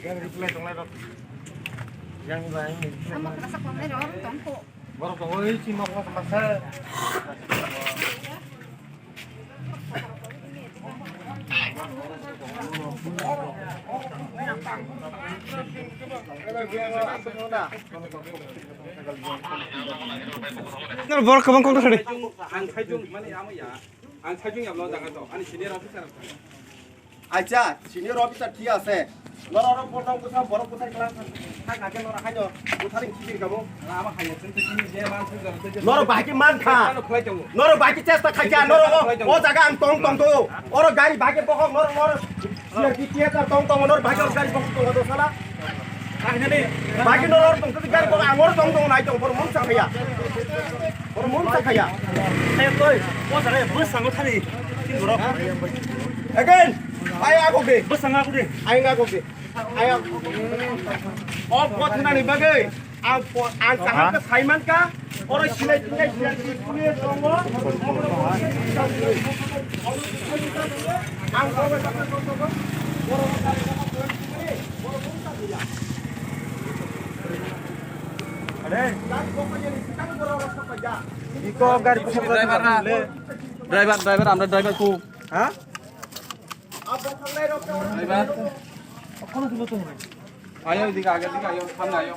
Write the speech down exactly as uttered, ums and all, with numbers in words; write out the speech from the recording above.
Yang reply tonglai rok. Yang ni bai. Borok tongo, oi, si mokol masa. Nor borok kwbang kok thani. Ang sajung mani amo ya. Ang sajung ya lo jaga to. Ani senior officer. Acha, senior officer thik ase. Norok oro borok bwsa, borok bwsa kla thang thang khe norok haino butharing khibir kabo. Ama haino chwng chwng je man chwng jaro chwng. Norok bahai khe man kha. Ano khwlai tongo. Norok bahai khe chesta khai kha. Norok o, o jaga ang tong tong to. Oro gari bahai khe bokhok norok, norok C R P T F tong tong norok bahai khe gari bokhok tong to sala. Bahai khe norok tong to gari bokhok ang oro tong tong nai tong bor mun sa khaya. Oro mun sa khaya. Hey, toi, o jaga bwskango thani. Tin borok. Again, ai ako de. Bwskango ako de. Ai ako de. Aya, o photo nani bagwi ang pho-, ang kaham khe sai man kha, oro sinai tingkai sinai tingkai tongo. Ang Iko gari kusuk driver na. Driver, driver, আমরা driver কো? হ্যাঁ? Driver। আয়ো, এদিকে, আগের দিকে আয়ো, সামনে আয়ো।